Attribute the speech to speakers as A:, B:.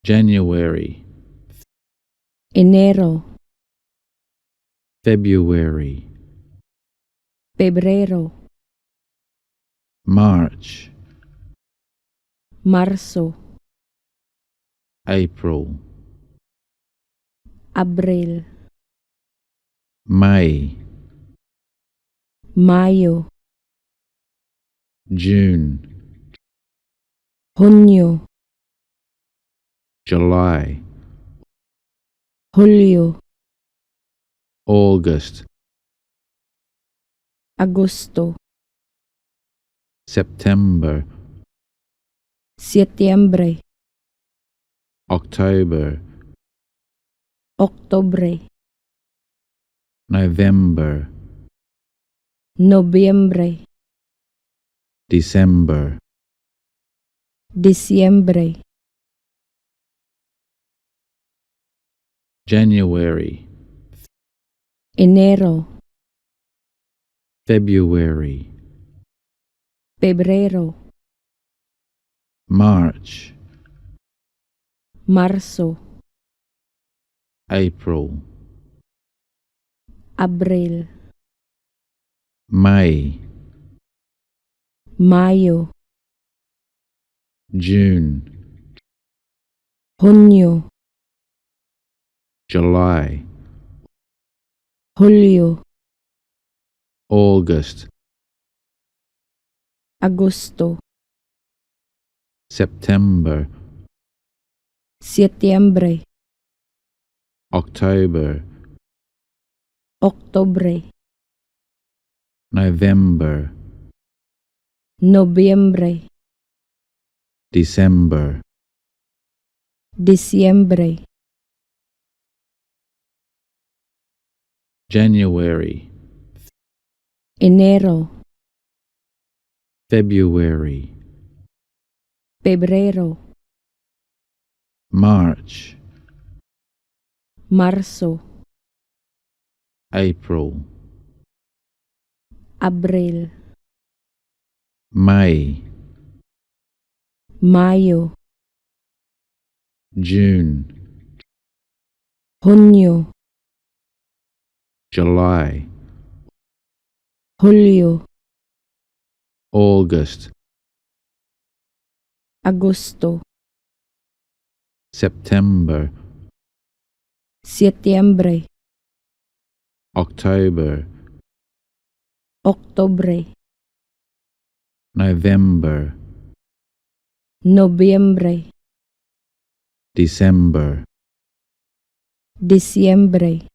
A: January,
B: Enero,
A: February,
B: Pebrero,
A: March,
B: Marso,
A: April,
B: Abril,
A: May,
B: Mayo,
A: June,
B: Hunyo,
A: July,
B: Hulyo,
A: August,
B: Agosto,
A: September,
B: Setyembre,
A: October,
B: Oktubre,
A: November,
B: Nobyembre,
A: December.
B: Disyembre.
A: January,
B: Enero,
A: February,
B: Pebrero,
A: March,
B: Marso,
A: April,
B: Abril,
A: May,
B: Mayo,
A: June,
B: Hunyo,
A: July,
B: Hulyo,
A: August,
B: Agosto,
A: September,
B: Setyembre,
A: October,
B: Oktubre,
A: November,
B: Nobyembre,
A: December.
B: Disyembre.
A: January,
B: Enero,
A: February,
B: Pebrero,
A: March,
B: Marso,
A: April,
B: Abril,
A: May,
B: Mayo,
A: June,
B: Hunyo,
A: July,
B: Hulyo,
A: August,
B: Agosto,
A: September,
B: Setyembre,
A: October,
B: Oktubre,
A: November,
B: Nobyembre,
A: December.
B: Disyembre.